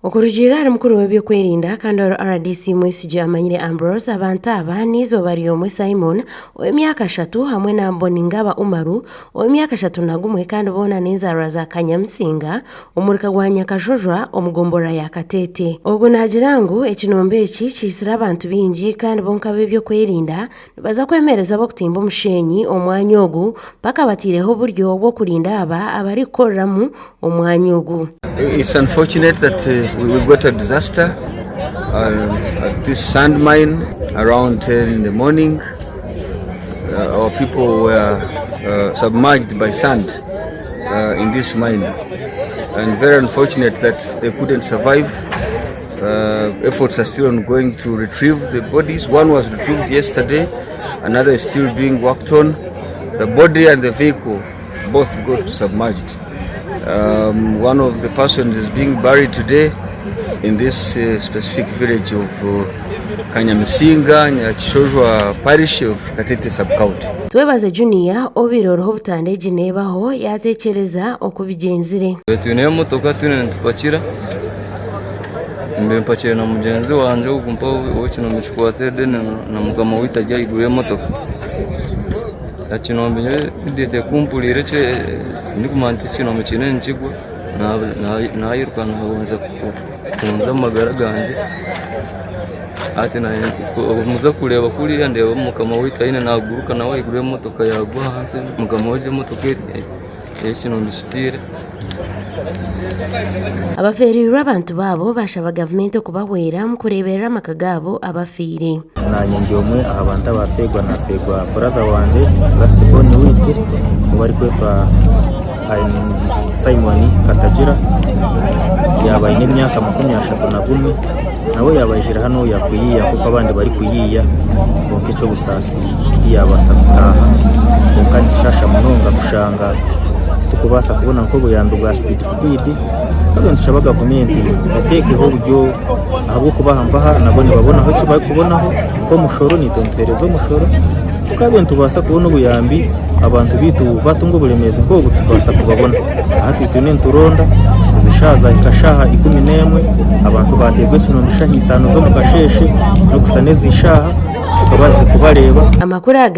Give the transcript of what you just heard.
Okurugiirira ahari mukuru w'ebyokwerinda kandi ori RDC Mwesigye Amanyire Ambrose, abantu aba n'eizooba ry'omwe Simon ow'emyaka ashatu hamwe na Mboningaba Umaru ow'emyaka 31 kandi boona n'enzaarwa za Kanyamusinga omuruka gwa Nyakajojwa omu gomborora ya Kateete. Ogu naagira ngu ekinombe eki kiitsire abantu baingi kandi bo nk'ab'ebyokwerinda nibaza kwemereza ab'okutimba omusheenyi omwanya ogu mpaka bataireho oburyo bw'okurinda aba abarikukoreramu omwanya ogu. It's unfortunate that we got a disaster at this sand mine around 10 in the morning. Our people were submerged by sand in this mine and very unfortunate that they couldn't survive. Efforts are still ongoing to retrieve the bodies. One was retrieved yesterday, another is still being worked on. The body and the vehicle both got submerged. One of the persons is being buried today in this specific village of Kanyamisinga, Nyakishojwa parish of Katete sub-county. Twebaze Junior obaire oriho obutanda egi neebaho yaatekyereza oku bigyenzire. Twine emotoka twine nitupakira, mbe mpakire na mugyenzi wangye ogu mpaho ou ekinombe kikwatsire then na mukama waitu ari ahaiguru y'emotoka. Ekinombe nyowe immediately ku mpuriire ndikumanya nti ekinombe kiriyo nikigwa nayiruka nabanza kuhunza amagara gangye hati muze kureeba kuriya ndeeba mukama waitu ariyo naguruka nawe ahaiguru y'emotoka yagwa ahansi mukama w'egyo emotoka ey'ekinombe kitiire. Abafeereirwe abantu baabo baashaba gavumenti okubahwera omu kureeberera amaka gaabo abafiire. Naanye ndi omwe aha bantu abafeerwa nafeerwa brother wangye last born waitu ou barikwetwa Simon Katagira yaaba aine emyaka 31 nawe yaaba aijire hanu kuyiiya nk'oku abandi barikuyiiya kwonka eky'obusaasi tiyabaasa kutaaha kwonka nitushaasha munonga kushanga titurikubaasa kubona nk'obuyambi bwa sipiidi sipiidi twaba nitushaba gavumenti eteekeho oburyo ahabw'okuba aha mpaha nabo nibabonaho eki barikubonaho nk'omushoro naitwe nituheereza omushoro tukaaba nitubaasa kubona obuyambi abantu baitu baatunga oburemeezi nk'obu tubaasa kubabona hati twine nituronda ezi shaaha zaahika shaaha 11 abantu baateerwa ekinombe shaaha itaano z'omu kasheeshe n'okuhitsya n'ezi shaaha tukabaasa kubareeba. Amakuru aga.